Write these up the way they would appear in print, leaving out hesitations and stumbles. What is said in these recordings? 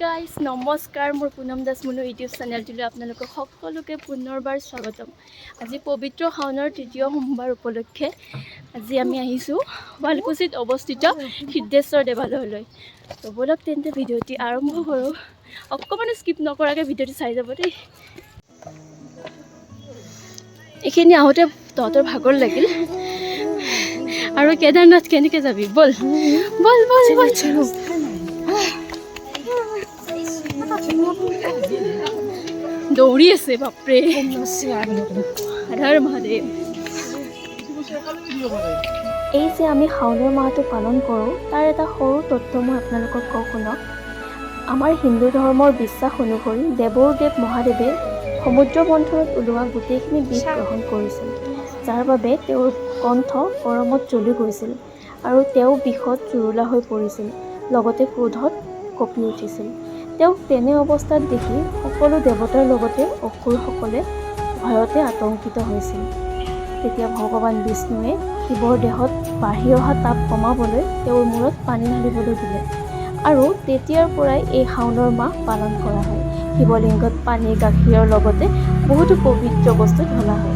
Guys, নমস্কাৰ। মোৰ Punam Das Munu YouTube চেনেলটোলৈ আপোনালোকক সকলোকে পুনৰবাৰ স্বাগতম। আজি পবিত্ৰ শাওনৰ তৃতীয় সোমবাৰ উপলক্ষে আজি আমি আহিছোঁ শুৱালকুছিত অৱস্থিত সিদ্ধেশ্বৰ দেৱালয়লৈ। তো ব'লক তেন্তে, ভিডিঅ'টি আৰম্ভ কৰোঁ। অকণমানো স্কিপ নকৰাকৈ ভিডিঅ'টো চাই যাব দেই। এইখিনি আহোঁতে তহঁতৰ ভাগৰ লাগিল আৰু কেদাৰনাথ কেনেকৈ যাবি? ব'ল ব'ল ব'ল ব'ল। দৌৰি আছে, বাপৰে! হৰ হৰ মহাদেৱ! এই যে আমি শাওনৰ মাহটো পালন কৰোঁ, তাৰ এটা সৰু তথ্য মই আপোনালোকক কওঁ, শুনক। আমাৰ হিন্দু ধৰ্মৰ বিশ্বাস অনুসৰি দেৱৰ দেৱ মহাদেৱে সমুদ্ৰ মন্থনত ওলোৱা গোটেইখিনি বিষ গ্ৰহণ কৰিছিল, যাৰ বাবে তেওঁৰ কণ্ঠ গৰমত জ্বলি গৈছিল আৰু তেওঁ বিষত জুৰুলা হৈ পৰিছিল, লগতে ক্ৰোধত কঁপি উঠিছিল। তেওঁক তেনে অৱস্থাত দেখি সকলো দেৱতাৰ লগতে অসুৰসকলে ভয়তে আতংকিত হৈছিল। তেতিয়া ভগৱান বিষ্ণুৱে শিৱৰ দেহত বাঢ়ি অহা তাপ কমাবলৈ তেওঁৰ মূৰত পানী ঢালিবলৈ দিলে আৰু তেতিয়াৰ পৰাই এই শাওনৰ মাহ পালন কৰা হয়। শিৱলিংগত পানী, গাখীৰৰ লগতে বহুতো পবিত্ৰ বস্তু ঢলা হয়।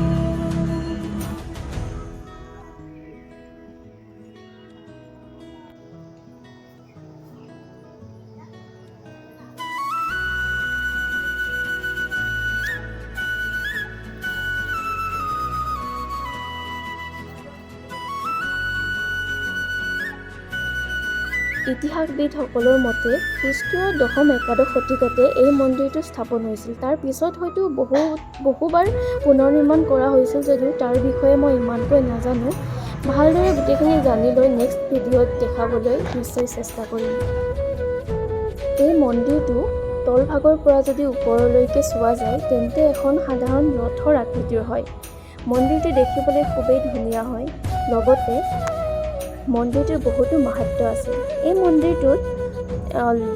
ইতিহাসবিদসকলৰ মতে খ্ৰীষ্টীয় দশম একাদশ শতিকাতে এই মন্দিৰটো স্থাপন হৈছিল। তাৰ পিছত হয়তো বহুবাৰ পুনৰ নিৰ্মাণ কৰা হৈছিল যদিও তাৰ বিষয়ে মই ইমানকৈ নাজানো। ভালদৰে গোটেইখিনি জানি লৈ নেক্সট ভিডিঅ'ত দেখাবলৈ নিশ্চয় চেষ্টা কৰিম। এই মন্দিৰটো তলভাগৰ পৰা যদি ওপৰলৈকে চোৱা যায়, তেন্তে এখন সাধাৰণ ৰথৰ আকৃতিৰ হয়। মন্দিৰটো দেখিবলৈ খুবেই ধুনীয়া হয়, লগতে মন্দিৰটোৰ বহুতো মাহাত্ম্য আছে। এই মন্দিৰটোত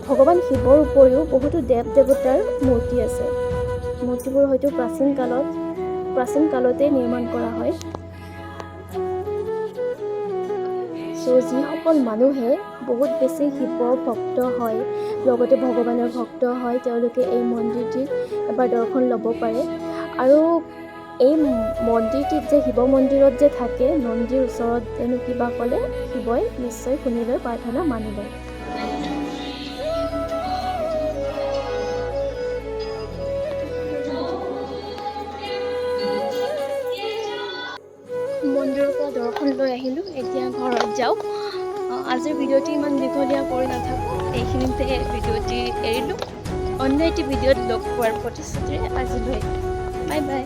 ভগৱান শিৱৰ উপৰিও বহুতো দেৱ দেৱতাৰ মূৰ্তি আছে। মূৰ্তিবোৰ হয়তো প্ৰাচীন কালতেই নিৰ্মাণ কৰা হয়। চ' যিসকল মানুহে বহুত বেছি শিৱ ভক্ত হয়, লগতে ভগৱানৰ ভক্ত হয়, তেওঁলোকে এই মন্দিৰটিত এবাৰ দৰ্শন ল'ব পাৰে। আৰু এই মন্দিৰটিত যে শিৱ মন্দিৰত যে থাকে, নন্দীৰ ওচৰত হেনো কিবা ক'লে শিৱই নিশ্চয় শুনি লৈ প্ৰাৰ্থনা মানি লয়। মন্দিৰৰ পৰা দৰ্শন লৈ আহিলোঁ, এতিয়া ঘৰত যাওঁ। আজিৰ ভিডিঅ'টি ইমান দীঘলীয়া কৰি নাথাকোঁ, এইখিনিতে ভিডিঅ'টি এৰিলোঁ। অন্য এটি ভিডিঅ'ত লগ পোৱাৰ প্ৰতিশ্ৰুতিৰে আজিলৈ বাই বাই।